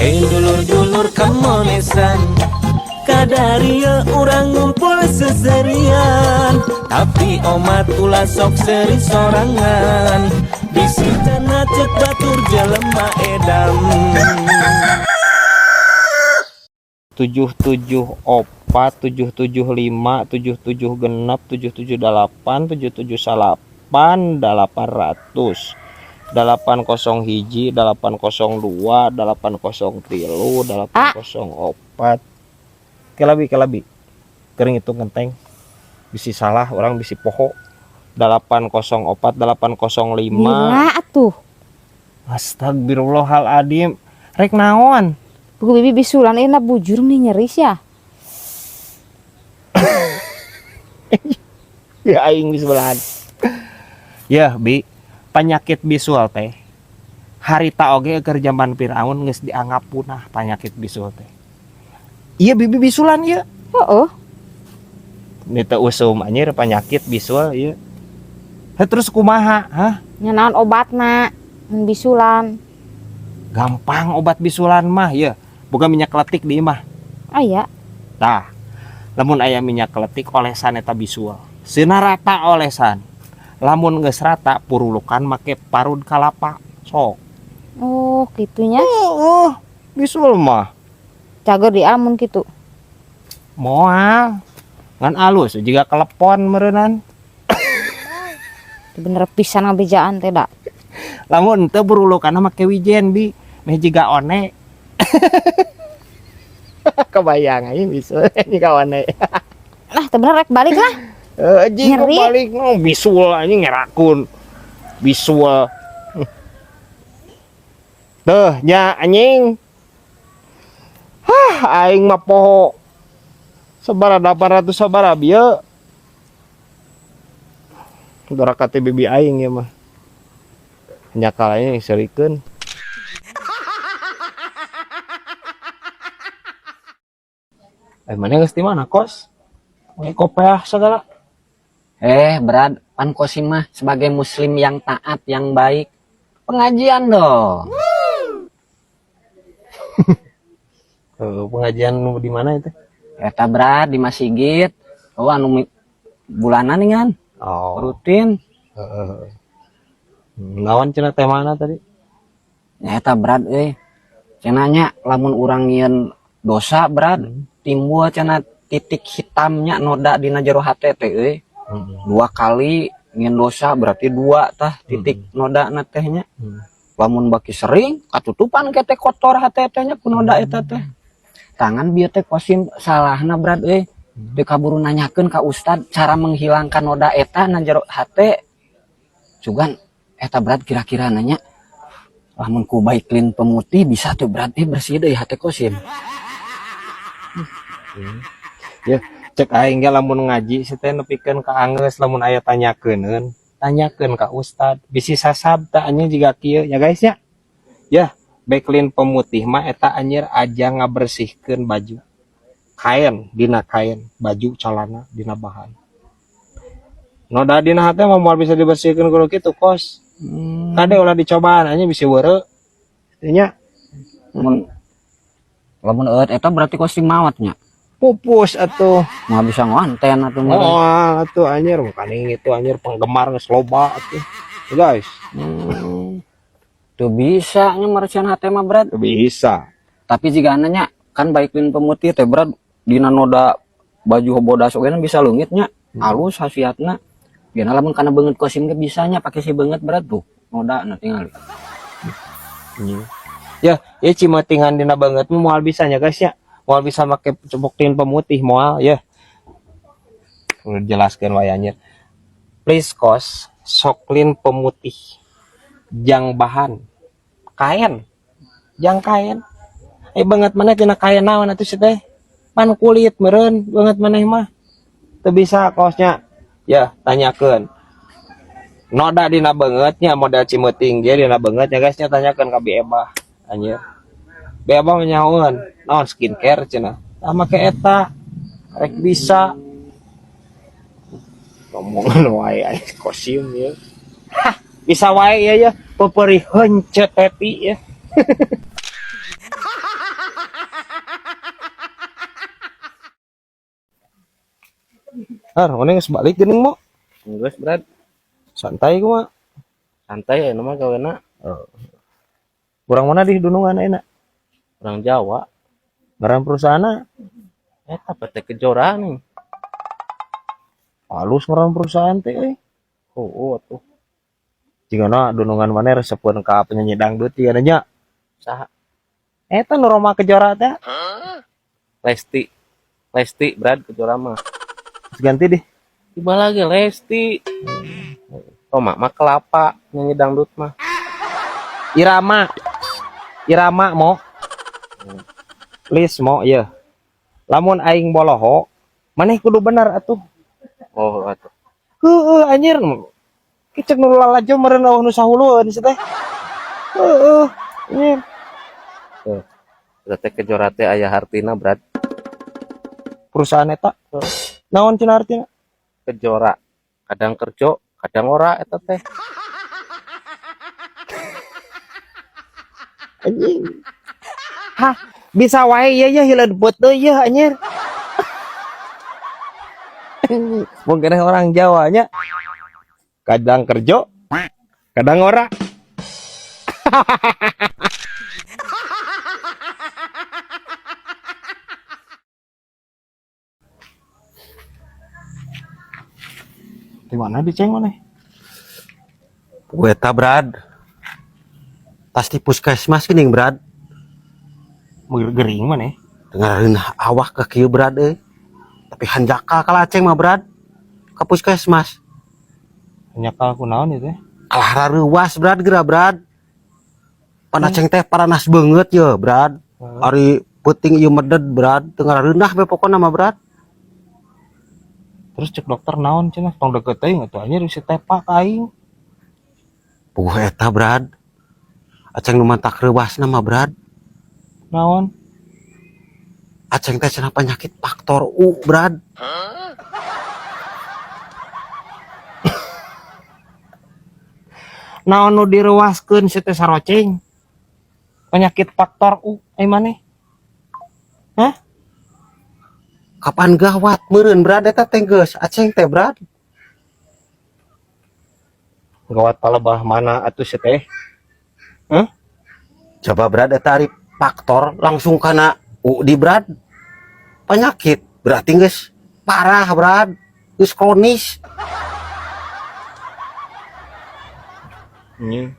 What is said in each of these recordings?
Dulur-dulur kamonesan, kadaria urang ngumpul seserian. Tapi omat ulah sok seri sorangan, bisi cenah cek batur jelema edan. 774, 775, 76, 778, 779, 800, 801, 802, 803, 804. Kelabi kelabi kering itu ngenteng, bisi salah urang, bisi poho. 804, 805. Gila atuh. Astagfirullahaladzim, rek naon? Buku bibi bisulan enak bujur nih, nyeri ya. Ya aing bisulan. Ya bi, penyakit bisul teh harita oge keur zaman Firaun geus dianggap punah penyakit bisul teh. Iya, bibi bisulan ya? Oh. Ini teh usum anjir penyakit bisul ieu. Heh, terus kumaha, hah? Nya naon obatna mun bisulan? Gampang obat bisulan mah ya. Boga minyak kletik di imah? Aya. Tah, lamun aya minyak kletik, olesan eta bisul. Seuna rata olesan. Lamun geus rata, purulukan make parud kalapa. Sok. Oh, kitunya. Oh, bisul mah. Cager di amun kitu? Moal. Ngan alus juga kelepon meureunan. Bener pisan ngabejaan teh da. Lamun teu, purulukan make wijen, bi. Meh jiga one. Kebayang aja bisul jiga one. Nah, teu bener, rek balik lah. Eh, jing Nyeri. Balik no bisul anjing ngerakun. Bisul. Tuh, nya anjing. Hah, aing mah poho. Sabaraha 800 sabaraha bieu? Doraka teh bibi aing ya mah. Nyakal aing serikeun. Eh, mana geus di mana, Kos? Pakai kopiah segala. Eh, Brad, pan Kosim mah sebagai muslim yang taat, yang baik. Pengajian dong. Eh, pengajian di mana itu? Eta, Brad, di Masjid. Oh, anu bulanan nih kan? Oh. Rutin. Heeh. Naon cenah temana tadi? Ya, eta, Brad, eh. Cenah nya lamun urang nyieun dosa, Brad, timbul cenah titik hitamnya noda dina jero hate teh euy. Dua kali nyieun dosa berarti dua tah titik noda na teh nya. Lamun baki sering katutupan ke teh, kotor hate teh nya ku noda eta teh. Tangan bieu teh Kosim salahna, Brad, euy. Teu kaburu nanyakeun ka ustad cara menghilangkan noda eta na jero hate. Sugan eta, Brad, kira-kira nanya lamun ku Bayclin pemutih bisa tuh, Brad, eh, bersih deui hate Kosim? Ya, cek aing ge lamun ngaji si teh nepikeun ka anggeus, lamun aya tanyakeun, tanyakeun ka ustad. Bisi sasab tah anjing jiga kieu ya, guys, ya. Ya, Bayclin pemutih mah eta anjir aja ngabersihkeun baju. Kain, dina kain, baju, celana, dina bahan. Noda dina hate mah moal bisa dibersihkeun kudu kitu, Kos. Kade ulah dicobaan anjing, bisi weureu. Nya. Lamun lamun eueut eta berarti Kosim maot nya? Pupus atuh. Moal bisa ngonten atuh meureun. Oh, atuh anjir, bukan itu anjir penggemar geus loba atuh. Guys. Tuh bisa nya meresihan hate mah, Brad? Teu bisa. Tapi jika nanya kan Bayclin pemutih teh, Brad, dina noda baju bodas oge bisa leungit nya. Halus khasiatna. Dina lamun kana beungeut Kosim ge bisa nya pake si beungeut, Brad, tuh. Noda na tingali. Iya. Ya, ya cimatingan dina beungeut mah moal bisa nya, guys, ya. Moal bisa make Bayclin pemutih moal ya. Udah jelaskeun wae anjir. Please, Kos, soklin pemutih. Jang bahan kain. Jang kain. Eh, beungeut maneh tina kain naon atuh sih teh? Pan kulit meureun beungeut maneh mah. Teu bisa kosnya. Ya, tanyakeun. Noda dina beungeutnya model cimeuting ge dina beungeut ya, guys, nya, tanyakeun ka Bi Ebah anjir. Bi Ebah nyahoeun naon skincare cenah. Tah, make eta rek bisa. Ngomongan wae anjing Kosim ya. Hah, bisa wae ya ya. Peupeurih heuncet tepi ya. Har, mana geus balik geuning mo? Geus, Brad. Santai kumaha? Santai ya mah gawena. Urang mana di dunungan ayeuna? Orang Jawa. Ngaran perusahaanna? Eta PT Kejora nih. Halus ngaran perusahaan teh euy. Oh, atuh. Jigana dunungan mana resepeun ka penyanyi dangdut ieu nya. Saha? Eta nu Roma Kejora teh. Lesti. Lesti, Brad, Kejora mah. Terus ganti deh. Tiba lagi Lesti. Roma mah kelapa nyanyi dangdut mah. Irama. Irama mo. Please mo ya. Lamun aing boloho, maneh kudu bener atuh. Oh, atuh. Heueuh anjir. Kicek nu lalajo meureun eueuh nu sahulueun si teh. Heueuh. Anjir. PT Kejora teh aya hartina, Brad. Perusahaan eta. Naon cenah artina? Kejora. Kadang kerja, kadang ora eta teh. Anjing. Hah, bisa wae ieu ye hileud beut deui ye anjir. Mungkin orang Jawanya kadang kerja, kadang ora. Di mana diceng mana? Eta, Brad. Tas di puskesmas geuning, Brad. Gering mana? Dengar awak ke kieu, Brad euy. Tapi hanjakal kalah aceng mah, Brad. Ka puskesmas. Nyakal kunaon itu teh? Kalah reuwas, Brad, geura, Brad. Pan aceng teh paranas beungeut ye, Brad. Ari peuting ieu meded, Brad. Teu ngarareunah be pokona mah, Brad. Terus cek dokter naon cenah tong deket teuing atuh anjir si tepak ka aing. Puguh eta, Brad. Aceng nu mantak reuwasna mah, Brad. Naon? Aceng teh cenah penyakit faktor U, Brad. Naon nu direuwaskeun si teh saroceng? Penyakit faktor U ai maneh? Hah? Kapan gawat meureun, Brad, eta teh geus aceng teh, Brad. Gawat palebah mana atuh si teh? Hah? Coba, Brad, eta ari faktor langsung kana U di, Brad. Penyakit berarti geus parah, Brad. Geus kronis. Anjing.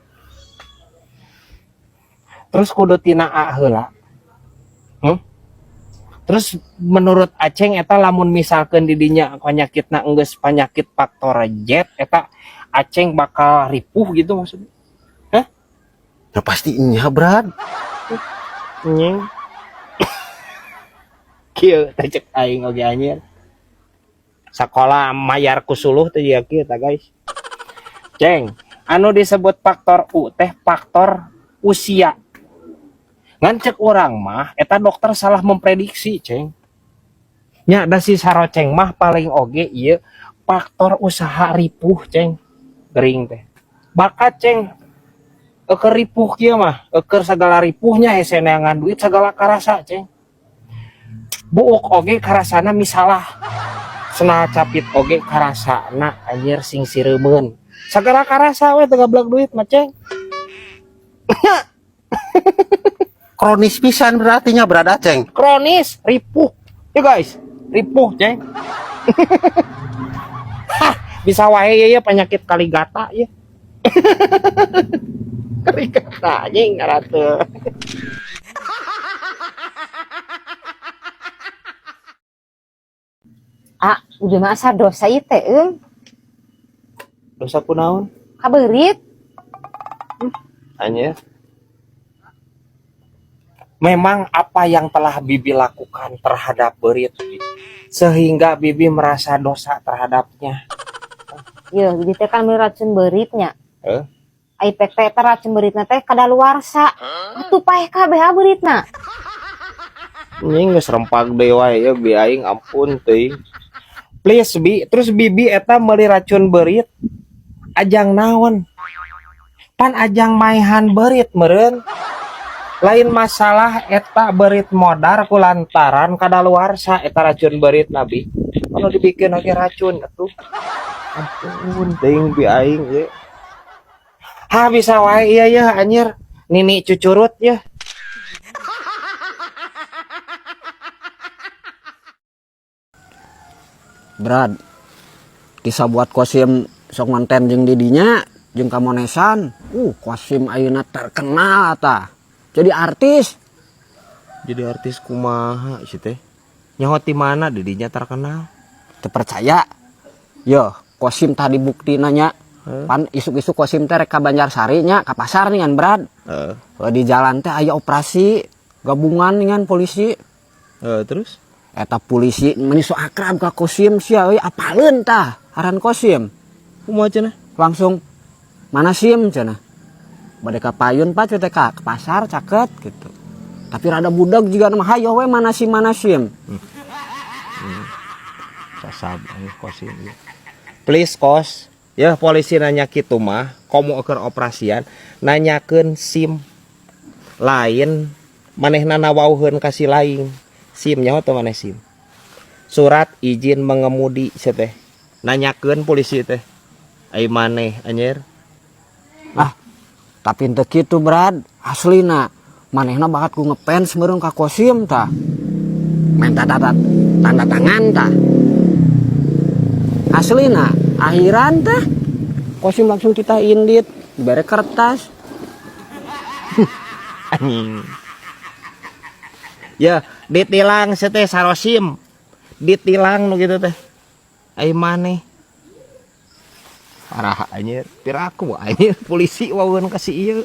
Terus kudu tina A heula. Terus menurut Aceng eta lamun misalkeun di dinya penyakitna enggeus penyakit faktor Z eta Aceng bakal ripuh gitu maksudnya. Hah? Ya pasti nya, Brad. Anjing. Kieu teh cek aing oge anjir. Sakola mayar ku suluh teh jiga kieu tah guys. Ceng, anu disebut faktor U teh faktor usia. Ngan cek urang mah eta dokter salah memprediksi, Ceng. Nya da si saroceng mah paling oge ieu faktor usaha ripuh, Ceng. Gering teh. Bakat, Ceng. Eueuh ripuh kieu mah, eueuh sagala ripuhnya hese neangan duit sagala karasa, Ceng. Buuk oge karasana misalah. Senal capit oge karasana anjir sing sireumeun. Sagala karasa we teu gablek duit mah, Ceng. Kronis pisan berarti nya, Brad, aceng. Kronis ripuh. Ya guys, ripuh, Ceng. Hah, bisa wae ye, ye penyakit kaligata ye. Kaligata anjing ngaratuh. Ah, udah mah asa dosa ieu teh euy. Dosa kunaon? Kabeurit. Anjir. Memang apa yang telah Bibi lakukan terhadap Berit sehingga Bibi merasa dosa terhadapnya? Yeuh, Bibi teh kan meuli racun beuritnya. Eh? Ai pek teh eta racun beuritna teh kadaluarsa. Atuh paeh kabeh beuritna. Anjing geus rempag deui wae ya bi aing ampun teuing. Please Bi, terus Bibi eta meuli racun beurit ajang naon? Pan ajang maehan beurit meureun. Lain masalah eta berit modar kulantaran kadaluarsa eta racun berit nabi. Kalau dibikin oge racun atuh. Ampun teuing bi aing ye. Ha bisa wae iya ya anjir. Nini cucurut ya. Brad, bisa buat Kosim sok manten jeung didinya jeung kamonesan. Kosim ayeuna terkenal tah. Jadi artis. Jadi artis kumaha sih teh? Nyaho ti mana didinya terkenal? Terpercaya. Yo, Kosim tadi bukti nanya. Pan isuk-isuk Kosim teh rek ka Banjarsari nya, ka pasar nih kan, Brad. Di jalan teh aya operasi gabungan dengan polisi. Terus? Eta polisi meni so akrab ka Kosim sia euy, apaleun tah aran Kosim. Kumaha cenah? Langsung mana SIM cenah. Bade ka payun Pak teh ka ke pasar caket gitu. Tapi rada budak juga mah hayo we mana SIM mana SIM. Sasab euy Kosim ieu. Please Kos, ya polisi nanya kitu mah, komo keur operasian nanyakeun SIM. Lain manehna nawauheun ka si lain. SIM nyaho teu maneh SIM. Surat izin mengemudi sia teh. Nanyakeun polisi teh. Ai maneh anjir. Ah, tapi teu kitu Brad, aslina manehna bakat ku ngefans meureun ka Kosim tah. Menta tanda tangan tah. Aslina akhiran tah Kosim langsung titah indit dibere kertas. Anjing. Ya, ditilang sia teh sarosim. Ditilang nu kitu teh. Ai maneh. Parah anjir, piraku anjir polisi wawuheun ka si ieu.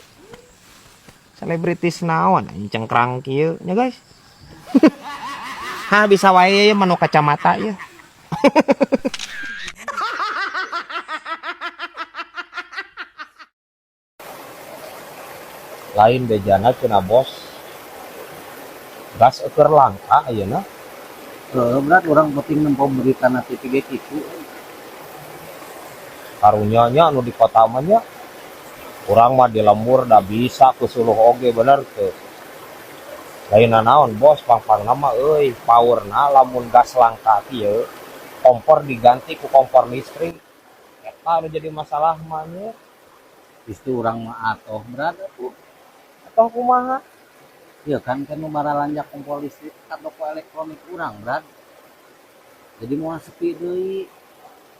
Selebritis naon anjing cengkrang kieu nya guys. Ha bisa wae ye manu kacamata ye. Lain bejana cenah bos. Gas eueur langka ayeuna. Heuh, berat urang penting nempo berita na TV ge kitu. Karunya nya anu di kota mah nya. Urang mah di lembur da bisa kusuluh oge bener teu. Lain naon bos pang-pangna mah euy powerna lamun gas langka kieu kompor diganti ku kompor listrik. Eta anu jadi masalah mah nya. Istri urang mah atoh berat atuh. Atoh kumaha? Iya kan kan nu baralanjak kompor listrik ka toko elektronik urang berat. Jadi moal sepi deui.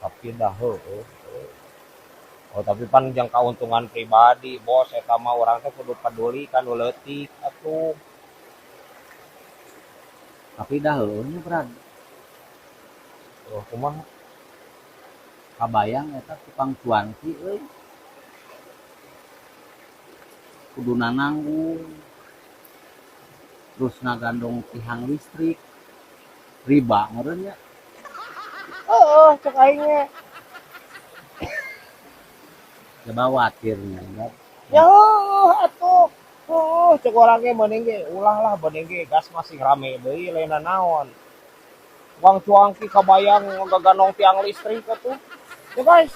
Tapi dah heueuh. Oh tapi pan jang kauntungan pribadi bos eta mah urang teh kudu peduli kan nu leutik atuh. Tapi dah heueuh nya berat. Oh kumaha? Kabayang eta tukang cuanki euy. Kuduna nanggung. Terus ngagandong tihang listrik. Riba meureun nya. Heeh, cek aing ge. Coba khawatir nya, ya. Ya heueuh atuh. Heueuh cek urang ge meuning ge ulah lah meuning ge gas masih rame deui lain naon. Wang cuangki kabayang ngagandong tiang listrik atuh. Ya guys.